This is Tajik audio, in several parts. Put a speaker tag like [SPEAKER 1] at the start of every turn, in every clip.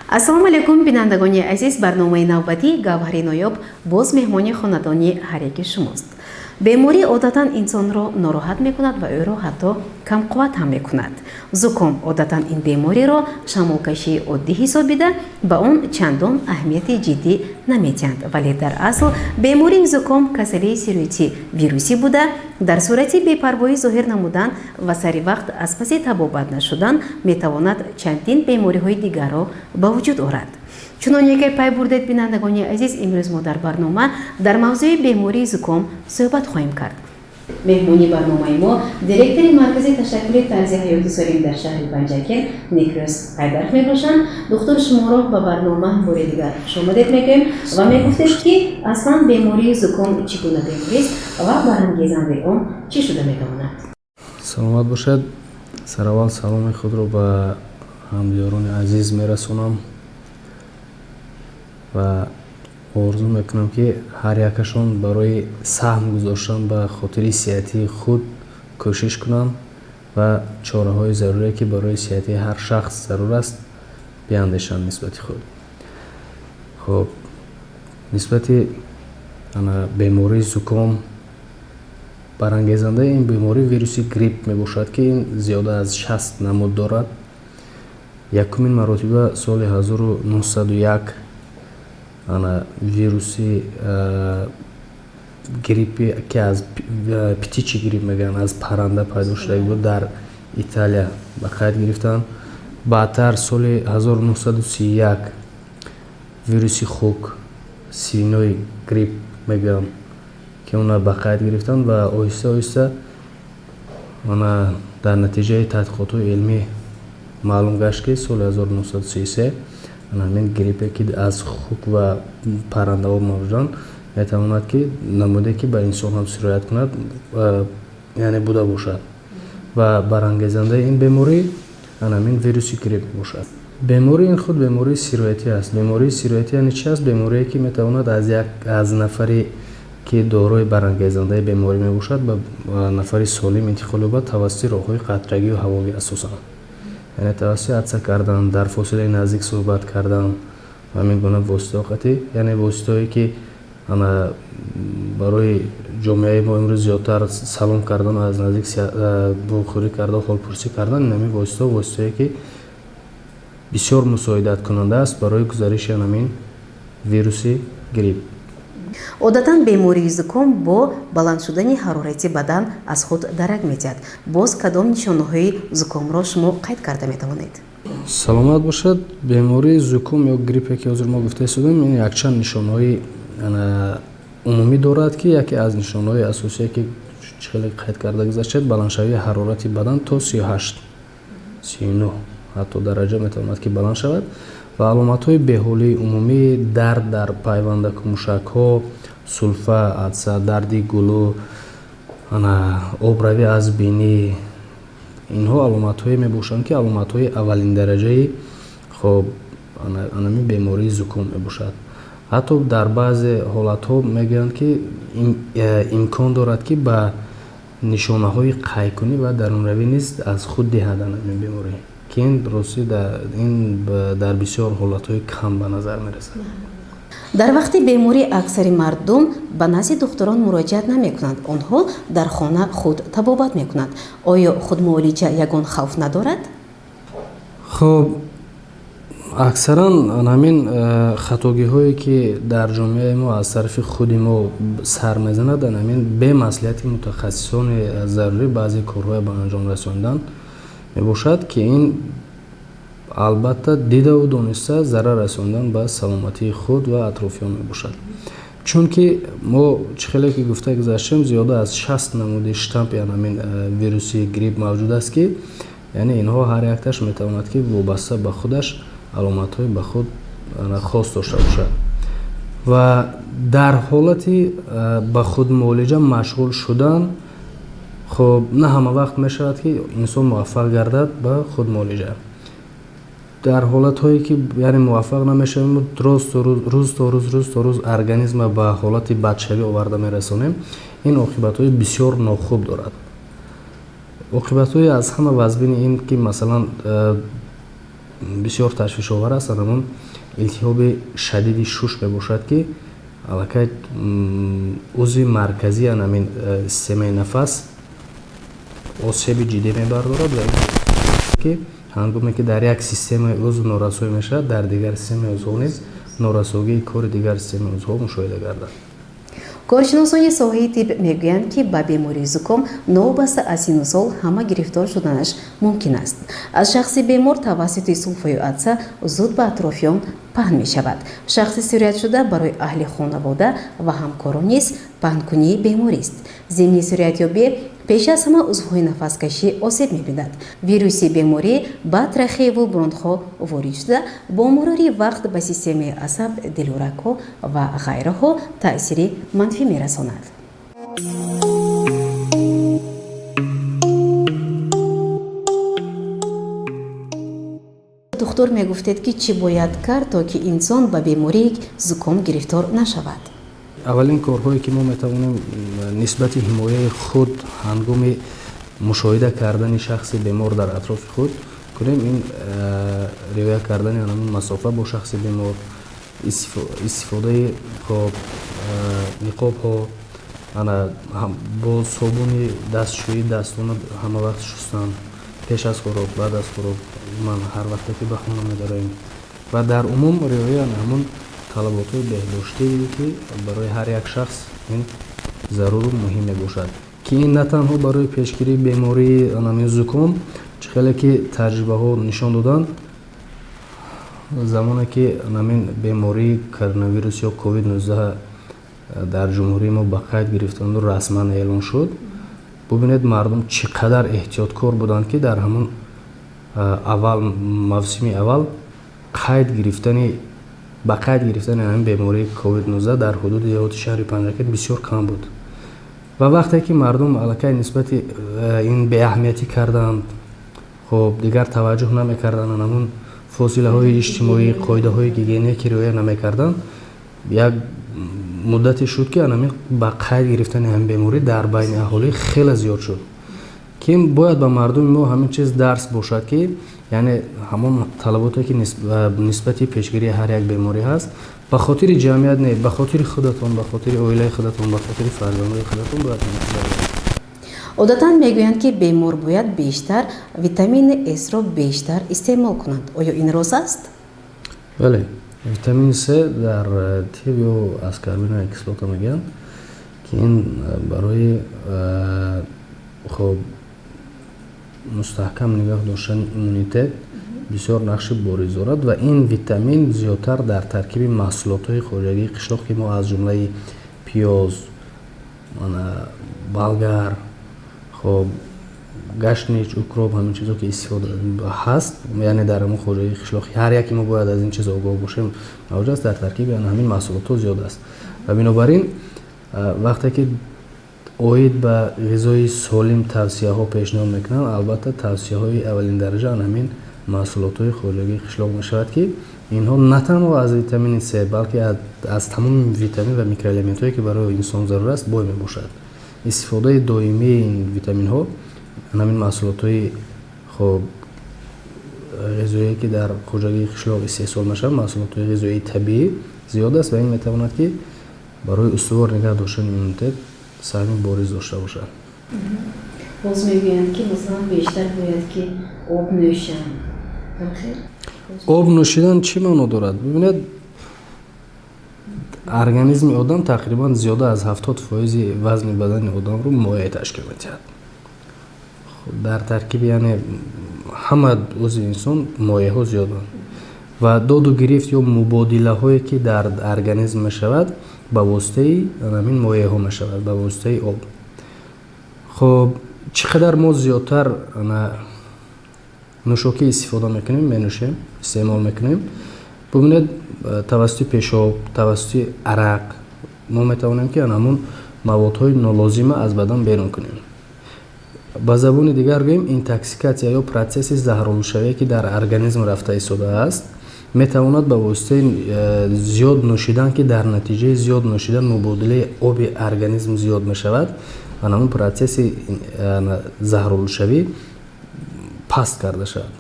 [SPEAKER 1] Ассалому алайкум, бинандагони азиз. Барномаи навбатии «Гавҳари ноёб» боз меҳмони хонадони ҳар яки шумост. Беморӣ одатан инсонро нороҳат мекунад ва ӯро ҳатто камқувват ҳам мекунад. Зуком. Одатан ин бемориро шамолкашии оддӣ ҳисобида, ба он чандон аҳамияти ҷиддӣ намедиҳанд, вале дар асл бемории зуком касалии сироятӣ вирусӣ буда, дар сурати бепарвоӣ зоҳир намудан ва сари вақт аз паси табобат нашудан метавонад чандин бемориҳои дигарро ба вуҷуд орад. Чуноне ки пай бурдед, бинандагони азиз, имрӯз мо дар барнома дар мавзӯи бемории зуком суҳбат хоҳем кард. Меҳмони барномаи мо директори Маркази ташаккули тарзи ҳаёти солим дар шаҳри Панҷакент Некрӯз Ҳайдаров мебошанд. Духтур, шуморо ба барнома бори дигар хушомадед мегӯем ва мегуфтед, ки аслан бемории зуком чӣ гуна беморист ва барангезандаи он чӣ шуда метавонад?
[SPEAKER 2] Саломат бошад. Сараввал саломи худро ба ҳамдиёрони азиз мерасонам ва орзу мекунам, ки ҳар якашон барои саҳм гузоштан ба хотири сиҳатии худ кӯшиш кунанд ва чораҳои заруре, ки барои сиҳатии ҳар шахс зарур аст, биандешанд нисбати худ. Хуб, нисбати бемории зуком, барангезандаи ин беморӣ вируси грипп мебошад, ки ин зиёда аз 60 намуд дорад. Якумин маротиба соли 1901 ана вируси гриппи, ки аз птичий грипп мегӯянд, аз парранда пайдо шуда буд, дар Италия ба қайд гирифтанд. Баъдтар соли 1931 вируси хук, свиной грипп мегӯям, ки онро ба қайд гирифтанд ва оҳиста оҳиста ана дар натиҷаи тадқиқотҳои илмӣ маълум гашт, ки соли 1933 ҳамин гриппе, ки аз хук ва паррандаҳо мавҷуданд, метавонад, ки намуде, ки ба инсон ҳам сироят кунад, яъне буда бошад, ва барангезандаи ин беморӣ ҳамин вируси грипп мебошад. Беморӣ ин худ бемории сироятӣ аст. Бемории сироятӣ яъне чи аст? Беморие, ки метавонад аз як аз нафаре, ки дорои барангезандаи беморӣ мебошад, ба нафари солим интиқол ёбад тавассути роҳҳои қатрагию ҳавогӣ асосан, яъне тавассути атса кардан, дар фосилаи наздик суҳбат кардан ва ҳамин гуна воситаҳо қатъӣ, яъне воситаҳое, ки ана барои ҷомеаи мо имрӯз зиёдтар салом кардан, аз наздик бухӯрӣ карда, ҳолпурсӣ кардан, ин ҳамин воситаҳо воситаҳое, ки бисёр мусоидаткунанда аст барои гузариши ҳамин вируси грипп.
[SPEAKER 1] Одатан бемории зуком бо баланд шудани ҳарорати бадан аз худ дарак медиҳад. Боз кадом нишонаҳои зукомро шумо қайд карда метавонед?
[SPEAKER 2] Саломат бошад. Бемории зуком ё гриппе, ки ҳозир мо гуфта истодем, ин якчанд нишонаҳои умумӣ дорад, ки яке аз нишонаҳои асосие, ки чӣ хеле қайд карда гузаштед, баландшавии ҳарорати бадан то 38, 39 ҳатто дараҷа метавонад, ки баланд шавад, ва аломатҳои беҳолии умумӣ, дард дар пайвандаку мушакҳо, сулфа, атса, дарди гулӯ, обравӣ аз бинӣ, инҳо аломатҳое мебошанд, ки аломатҳои аввалиндараҷаи хоб анами бемории зуком мебошад. Ҳатто дар баъзе ҳолатҳо мегӯянд, ки имкон дорад, ки ба нишонаҳои қайкунӣ ва дарунравӣ низ аз худ диҳад анами беморӣ, ки ин ростӣ ин дар бисёр ҳолатҳои кам ба назар мерасад.
[SPEAKER 1] Дар вақти беморӣ аксари мардум ба назди духтурон муроҷиат намекунанд. Онҳо дар хона худ табобат мекунанд. Оё худмуолиҷа ягон хавф надорад?
[SPEAKER 2] Хуб, аксаран ҳамин хатогиҳое, ки дар ҷомеаи мо аз тарафи худи мо сар мезанад, ҳамин бемаслиҳати мутахассисони зарурӣ баъзе корҳое ба анҷом расонидан мебошад, ки ин албатта дидаву дониста зарар расондан ба саломатии худ ва атрофиён мебошад. Чунки мо чӣ хеле ки гуфта гузаштем, зиёда аз 60 намуди штампи ҳамин вируси грипп мавҷуд аст, ки яъне инҳо ҳар якташ метавонад, ки вобаста ба худаш аломатҳои ба худ хос дошта бошад. Ва дар ҳолати ба худмуолиҷа машғул шудан, хоб, на ҳама вақт мешавад, ки инсон муваффақ гардад ба худмуолиҷа. Дар ҳолатҳое ки, яъне, муваффақ намешавем, рӯз то рӯз, рӯз то рӯз организма ба ҳолати бадшавӣ оварда мерасонем, ин оқибатҳои бисёр нохуб дорад. Оқибатҳои аз ҳама вазбини ин ки, масалан, бисёр ташвишовар аст, ҳамон илтиҳоби шадиди шуш мебошад, ки аллакай узви марказии ҳамин системаи нафас осеби ҷиддӣ мебардорад ва ки ҳангоме ки дар як системаи узв норасоӣ мешавад, дар дигар системаи узвҳо низ норасогии кори дигар системаи узвҳо мушоҳида гардад.
[SPEAKER 1] Коршиносони соҳаи тиб мегӯянд, ки ба бемории зуком новобаста аз синну сол ҳама гирифтор шуданаш мумкин аст. Аз шахси бемор тавассути сулфаю атса зуд ба атрофиён паҳн мешавад. Шахси сироятшуда барои аҳли хонавода ва ҳамкорон низ паҳнкунии беморист. Зимни сироятёбӣ пеш аз ҳама узвҳои нафаскашӣ осеб мебинад. Вируси беморӣ ба трахеяву бронхҳо ворид шуда, бо мурури вақт ба системаи асаб, дилу рагҳо ва ғайраҳо таъсири манфӣ мерасонад. Духтур, мегуфтед, ки чӣ бояд кард, то ки инсон ба бемории зуком гирифтор нашавад?
[SPEAKER 2] Аввалин корҳое ки мо метавонем нисбати ҳимояи худ ҳангоми мушоҳида кардани шахси бемор дар атрофи худ кунем, ин риоя кардани ҳамон масофа бо шахси бемор, истифодаи, хоб, ниқобҳо, ана бо собуни дастшӯӣ дастона ҳама вақт шустан, пеш аз хӯрок, баъд аз хӯрок, ман ҳар вақте ки ба хона медароем, ва дар умум риояи ҳамон талаботҳои беҳдоштие, ки барои ҳар як шахс ин заруру муҳим мебошад, ки ин на танҳо барои пешгирии бемории ҳамин зуком. Чӣ хеле ки таҷрибаҳо нишон доданд, замоне ки ҳамин бемории коронавирус ё COVID-19 дар ҷумҳурии мо ба қайд гирифтанду расман эълон шуд, бубинед, мардум чӣ қадар эҳтиёткор буданд, ки дар ҳамон аввал, мавсими аввал қайд гирифтани ба қайд гирифтани ҳамин бемории COVID-19 дар ҳудуди деҳоти шаҳри Панҷакент бисёр кам буд. Ва вақте ки мардум аллакай нисбати ин беаҳамиятӣ карданд, хоб, дигар таваҷҷӯҳ намекарданд, ҳамон фосилаҳои иҷтимоӣ, қоидаҳои гигиения ки риоя намекарданд, як муддате шуд, ки ҳамин ба қайд гирифтани ҳамин беморӣ дар байни аҳолӣ хеле зиёд шуд, ки бояд ба мардуми мо ҳамин чиз дарс бошад, ки, яъне, ҳамон талаботе ки нисбати пешгирии ҳар як беморӣ ҳаст, ба хотири ҷамъият не, ба хотири худатон, ба хотири оилаи худатон, ба хотири фарзандои худатон бояд.
[SPEAKER 1] Одатан мегӯянд, ки бемор бояд бештар витамини Сро бештар истеъмол кунанд. Оё ин рост аст?
[SPEAKER 2] Бале, витамини С дар тиб ё аскорбиновая кислота мегӯянд, ки ин барои, хоб, мустаҳкам нигоҳ доштани иммунитет бисёр нақши бориз дорад. Ва ин витамин зиёдтар дар таркиби маҳсулотҳои хоҷагии қишлоқ, ки мо аз ҷумлаи пиёз, болгар, хоб, гашнич, укроп, ҳамин чизо ки истифода ҳаст, яъне дар ҳамон хоҷагии қишлоқи ҳар яке мо бояд аз ин чиз огоҳ бошем, мавҷуд аст, дар таркиби ҳамин маҳсулотҳо зиёд аст. Ва бинобар ин вақте ки оид ба ғизои солим тавсияҳо пешниҳод мекунанд, албатта, тавсияҳои аввалин дараҷа ҳамин маҳсулотҳои хоҷагии қишлоқ мешавад, ки инҳо на танҳо аз витамини С, балки аз тамоми витамин ва микроэлементҳое, ки барои инсон зарур аст, бой мебошад. Истифодаи доимии ин витаминҳо, ҳамин маҳсулотҳои, хоб, ғизое, ки дар хоҷагии қишлоқ истеҳсол мешавад, маҳсулотҳои ғизоии табиӣ зиёд аст ва ин метавонад, ки барои устувор нигоҳ доштани иммунитет саҳми бориз дошта бошад.
[SPEAKER 1] Боз мегӯянд, ки, масалан, бештар бояд ки об нӯшанд.
[SPEAKER 2] Об нӯшидан чӣ маъно дорад? Бибинед, организми одам тақрибан зиёда аз 70% вазни бадани одамро моеъ ташкил медиҳад. Дар таркиби, яъне, ҳама узви инсон моеъҳо зиёданд ва доду гирифт ё мубодилаҳое, ки дар организм мешавад, ба воситаи ҳамин моеъҳо мешавад, ба воситаи об. Хоб, чӣ қадар мо зиёдтар нӯшокӣ истифода мекунем, менӯшем, истеъмол мекунем, Бубинед, тавассути пешоб, тавассути арақ мо метавонем, ки ҳамун маводҳои нолозима аз бадан берун кунем. Ба забони дигар гӯем, интоксикатсия ё процесси заҳролудшавие, ки дар организм рафта истодааст, метавонад ба воситаи зиёд нӯшидан, ки дар натиҷаи зиёд нӯшидан мубодилаи оби организм зиёд мешавад, ҳамун процесси заҳролудшавӣ паст карда шавад,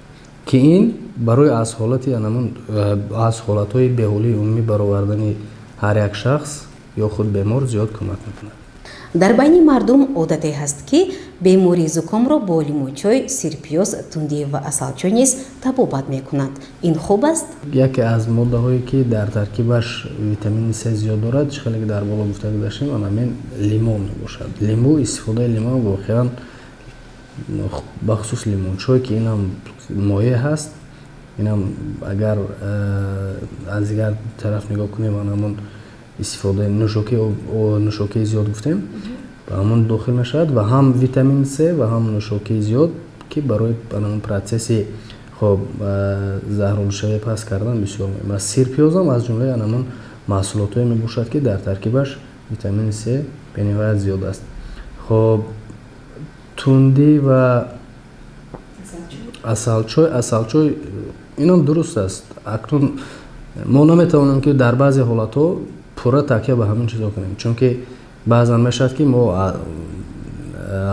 [SPEAKER 2] ки ин барои аз ҳолати ҳамун аз ҳолатҳои беҳолии умумӣ баровардани ҳар як шахс ё худ бемор зиёд кӯмак мекунад.
[SPEAKER 1] Дар байни мардум одате ҳаст, ки бемории зукомро бо лимӯчой, сирпиёз, тундӣ ва асалчой низ табобат мекунанд. Ин хуб аст?
[SPEAKER 2] Яке аз моддаҳое, ки дар таркибаш витамини С зиёд дорад, чӣ хеле ки дар боло гуфта гузаштем, ҳамин лимон мебошад. Лимӯ, истифодаи лимон воқеан, бахусус лимончой, ки инам моеъ ҳаст, инам агар аз дигар тараф нигоҳ кунем, ҳамон истифодаи нӯшокии зиёд гуфтем, ба ҳамон дохил мешавад ва ҳам витамини С ва ҳам нӯшокии зиёд, ки барои ҳамон процесси хоб заҳролудшавӣ паст кардан бисёр муҳим аст. Сирпиёзам аз ҷумлаи ҳамон маҳсулотҳое мебошад, ки дар таркибаш витамини С бениҳоят зиёд аст. Хоб, тундӣ ва асалчой. Асалчой инам дуруст аст. Акнун мо наметавонем, ки дар баъзе ҳолатҳо пурра такя ба ҳамин чизҳо кунем, чунки баъзан мешавад, ки мо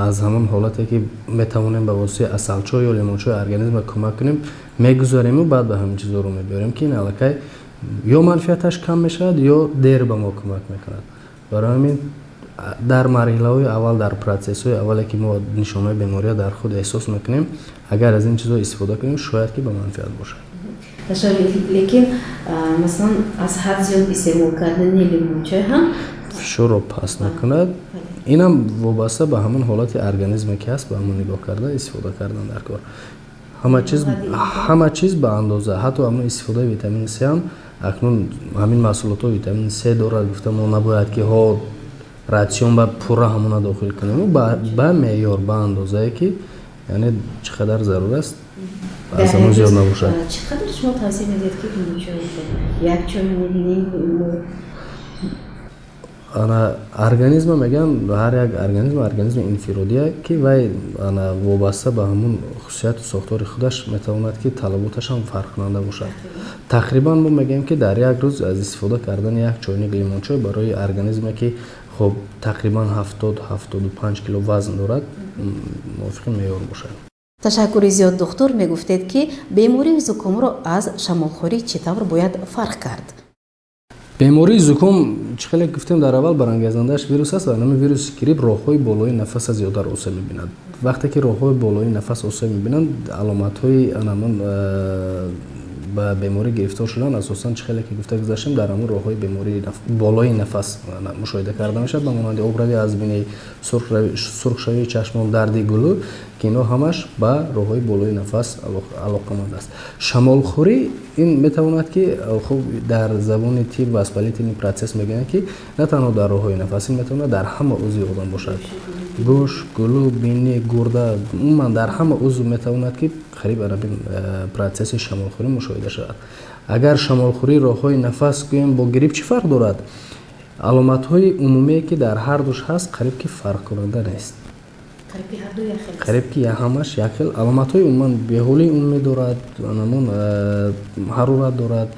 [SPEAKER 2] аз ҳамон ҳолате, ки метавонем ба воситаи асалчой ё лимончой организмро кӯмак кунем, мегузарему баъд ба ҳамин чизҳоро мебиёрем, ки ин аллакай ё манфиаташ кам мешавад, ё дер ба мо кӯмак мекунад. Барои ҳамин дар марҳилаҳои аввал, дар процессҳои аввале, ки мо нишонаҳои бемориро дар худ эҳсос мекунем, агар аз ин чизҳо истифода кунем, шояд ки ба манфиат бошад.
[SPEAKER 1] Лекин масалан, аз ҳад зиёд истеъмол кардани лимончой ҳам
[SPEAKER 2] фишорро паст мекунад. Инам вобаста ба ҳамон ҳолати организме, ки ҳаст, ба ҳамон нигоҳ карда истифода кардан дар кор. Ҳама чиз ба андоза, ҳатто ҳамон истифодаи витамини С ҳам. Акнун ҳамин маҳсулотҳо витамини С дорад гуфта, мо набояд, ки ҳо рацион ба пурра ҳамона дохил кунем, ба меъёр, ба андозае, ки яъне чӣ қадар зарур аст, аз ҳамон зиёд набошад.
[SPEAKER 1] Чӣ қадар шумо тавсия медиҳед, ки лимончой, як чой, ним?
[SPEAKER 2] Ана организма мегӯянд, ҳар як организм организми инфиродия, ки вай ана вобаста ба ҳамун хусусияту сохтори худаш метавонад, ки талаботашам фарқкунанда бошад. Тақрибан мо мегӯем, ки дар як рӯз аз истифода кардани як чойник лимончой барои организме, ки хоб тақрибан 70-75 кило вазн дорад, мувофиқи меъёр бошад.
[SPEAKER 1] Ташаккури зиёд, духтур. Мегуфтед, ки бемории зукомро аз шамолхӯрӣ чӣ тавр бояд фарқ кард?
[SPEAKER 2] Бемории зуком, чӣ хеле гуфтем дар аввал, барангезандааш вирус аст ва ҳамин вируси грипп роҳҳои болои нафаса зиёдтар осеб мебинад. Вақте ки роҳҳои болои нафас осеб мебинанд, аломатҳои ҳамон ба беморӣ гирифтор шудан асосан, чӣ хеле ки гуфта гузаштем, дар ҳамон роҳҳои бемории болои нафас мушоҳида карда мешавад, ба монанди обравӣ аз бинӣ, сурхшавии чашмон, дарди гулӯ, ки инҳо ҳамаш ба роҳҳои болои нафас алоқаманд аст. Шамолхӯрӣ ин метавонад, ки хуб, дар забони тиб воспалительный процесс мегӯянд, ки на танҳо дар роҳҳои нафас, ин метавонад дар ҳама узви одам бошад: гӯш, гулӯ, бинӣ, гурда, умуман дар ҳама узв метавонад, ки қариб ҳамин процесси шамолхӯрӣ мушоҳида шавад. Агар шамолхӯрии роҳҳои нафас гӯем, бо грипп чӣ фарқ дорад? Аломатҳои умумие, ки дар ҳар душ ҳаст, қариб ки фарқкунанда нест, қариб ки ҳамаш як хел аломатҳои умуман беҳолии умумӣ дорад, ҳамон ҳарорат дорад.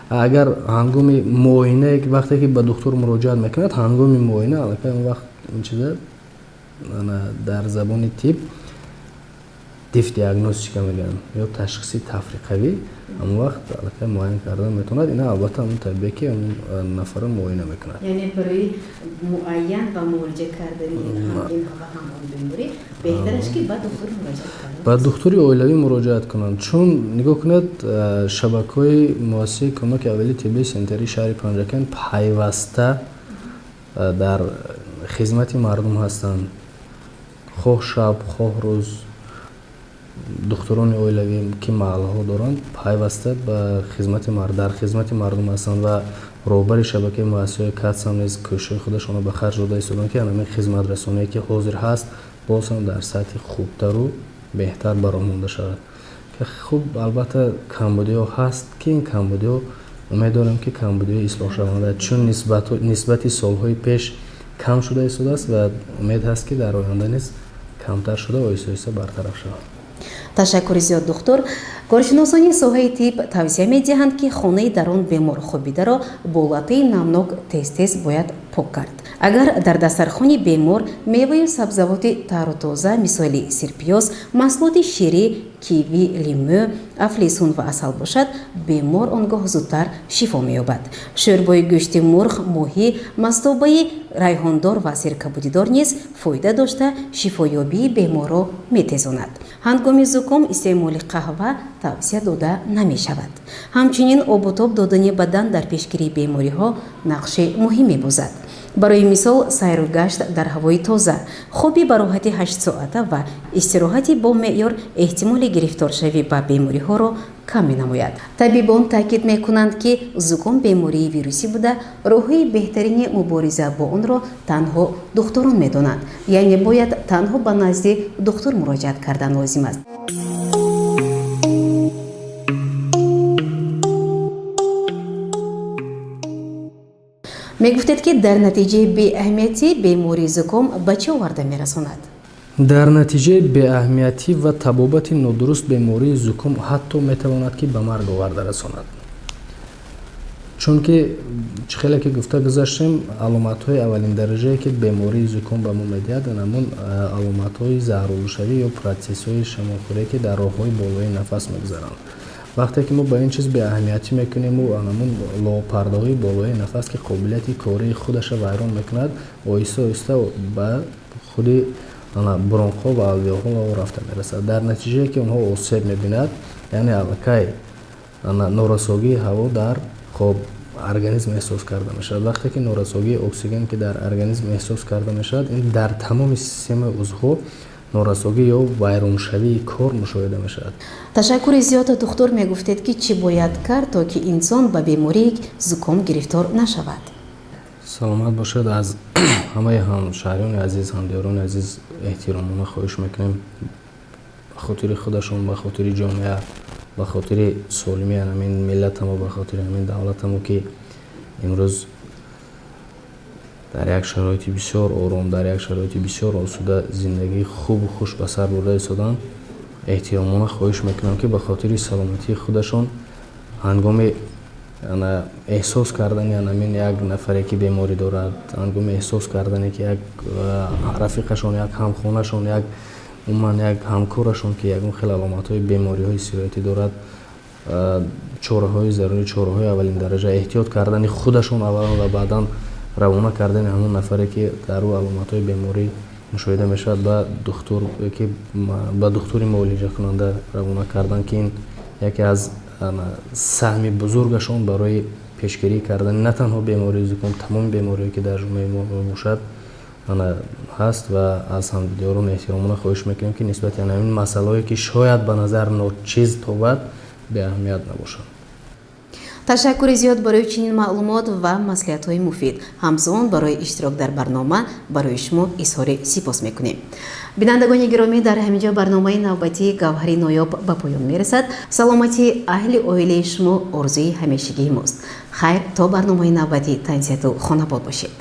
[SPEAKER 2] Агар ҳангоми муоина, вақте ки ба духтур муроҷиат мекунад, ҳангоми муоина аллакай он вақт ин чиза дар забони тиб дифдиагностика мегӯянд ё ташхиси тафриқавӣ, ҳамон вақт аллакай муайян кардан метавонад. Ина албатта ҳамон табибе, ки ҳамон нафарро муоина мекунад.
[SPEAKER 1] Яъне барои муайян ва муолиҷа кардани ҳам ин ва ҳам он беморӣ беҳтараш, ки ба духтур муроҷиат кардан.
[SPEAKER 2] Ба духтури оилавӣ муроҷиат кунанд, чун нигоҳ кунед, шабакаҳои муассисаи кӯмаки аввалии тиббии санитарии шаҳри Панҷакент пайваста дар хизмати мардум ҳастанд, хоҳ шаб, хоҳ рӯз. Духтурони оилавӣ, ки маҳалҳо доранд, пайваста ба хизмати дар хизмати мардум ҳастанд ва роҳбари шабакаи муассисаҳои КАТСам низ кӯшишҳои худашонро ба харҷ дода истоданд, ки ҳамин хизматрасоние, ки ҳозир ҳаст, боз ҳам дар сатҳи хубтару беҳтар ба роҳ монда шавад. Хуб, албатта, камбудиҳо ҳаст, ки ин камбудиҳо Умед дорем, ки камбудиҳои ислоҳшаванда, чун нисбати солҳои пеш кам шуда истодааст ва умед ҳаст, ки дар оянда низ камтар шуда, оҳиста оҳиста бартараф шавад.
[SPEAKER 1] Ташаккури зиёд, духтур. Коршиносони соҳаи тиб тавсия медиҳанд, ки хонаи дар он бемор хобидаро бо латтаи намнок тез-тез бояд пок кард. Агар дар дастархони бемор меваю сабзавоти тару тоза, мисоли сирпиёз, маҳсулоти ширӣ, киви, лимӯ, афлесун ва асал бошад, бемор он гоҳ зудтар шифо меёбад. Шӯрбои гӯшти мурғ, моҳӣ, мастобаи райҳондор ва сиркабудидор низ фоида дошта, шифоёбии беморро метезонад. Ҳангоми зуком истеъмоли қаҳва тавсия дода намешавад. Ҳамчунин обутоб додани бадан дар пешгирии бемориҳо нақши муҳим мебозад. Барои мисол, сайру гашт дар ҳавои тоза, хоби бароҳати 8 соата ва истироҳати бо меъёр эҳтимоли гирифторшавӣ ба бемориҳоро кам менамояд. Табибон таъкид мекунанд, ки зуком бемории вирусӣ буда, роҳҳои беҳтарини мубориза бо онро танҳо духтурон медонанд, яъне бояд танҳо ба назди духтур муроҷиат кардан лозим аст. Мегуфтед, ки дар натиҷаи беаҳамиятӣ бемории зуком ба чӣ оварда мерасонад?
[SPEAKER 2] Дар натиҷаи беаҳамиятӣ ва табобати нодуруст бемории зуком ҳатто метавонад, ки ба марг оварда расонад, чунки чӣ хеле ки гуфта гузаштем, аломатҳои аввалиндараҷае, ки бемории зуком ба мо медиҳад, ҳамон аломатҳои заҳролудшавӣ ё протсессҳои шамолхӯрие, ки дар роҳҳои болои нафас мегузаранд. Вақте ки мо ба ин чиз беаҳамиятӣ мекунему, ҳамон лопардаҳои болои нафас, ки қобилияти кории худаша вайрон мекунад, оҳиста оҳиста ба худи бронхҳо ва алвеолҳо рафта мерасад. Дар натиҷае ки онҳо осеб мебинад, яъне аллакай норасогии ҳаво дар хоб организм эҳсос карда мешавад. Вақте ки норасогии оксиген ки дар организм эҳсос карда мешавад, ин дар тамоми системаи узвҳо норасогӣ ё вайроншавии кор мушоҳида мешавад.
[SPEAKER 1] Ташаккури зиёд, духтур. Мегуфтед, ки чӣ бояд кард, то ки инсон ба бемории зуком гирифтор нашавад?
[SPEAKER 2] Саломат бошад. Аз ҳамаи ҳамшаҳриёни азиз, ҳамдиёрони азиз эҳтиромона хоҳиш мекунем, ба хотири худашон, ба хотири ҷомеа, ба хотири солимии ҳамин миллатамо, ба хотири ҳамин давлатамо, ки имрӯз дар як шароити бисёр ором, дар як шароити бисёр осуда зиндагии хубу хуш ба сар бурда истоданд, эҳтиромона хоҳиш мекунам, ки ба хотири саломатии худашон ҳангоми эҳсос кардани ҳамин як нафаре, ки беморӣ дорад, ҳангоми эҳсос кардане, ки як рафиқашон, як ҳамхонашон, як умуман як ҳамкорашон, ки ягон хел аломатҳои бемориҳои сироятӣ дорад, чораҳои зарурӣ, чораҳои аввалин дараҷа, эҳтиёт кардани худашон аввалан ва баъдан равона кардани ҳамон нафаре, ки дар ӯ аломатҳои беморӣ мушоҳида мешавад, ба духтур, ки ба духтури муолиҷакунанда равона кардан, ки ин яке аз саҳми бузургашон барои пешгирӣ кардани на танҳо бемории зуком, тамоми бемориҳое, ки дар ҷомеаи мо мебошад, ҳаст. Ва аз ҳамдиёрон эҳтиромона хоҳиш мекунем, ки нисбати ҳамин масъалаҳое, ки шояд ба назар ночиз тобад, беаҳамият набошанд.
[SPEAKER 1] Ташаккури зиёд барои чунин маълумот ва маслиҳатҳои муфид. Ҳамзамон барои иштирок дар барнома барои шумо изҳори сипос мекунем. Бинандагони гиромӣ, дар ҳамин ҷо барномаи навбатии «Гавҳари ноёб» ба поён мерасад. Саломатии аҳли оилаи шумо орзуи ҳамешагии мост. Хайр, то барномаи навбатӣ тансиҳату хонабод бошед.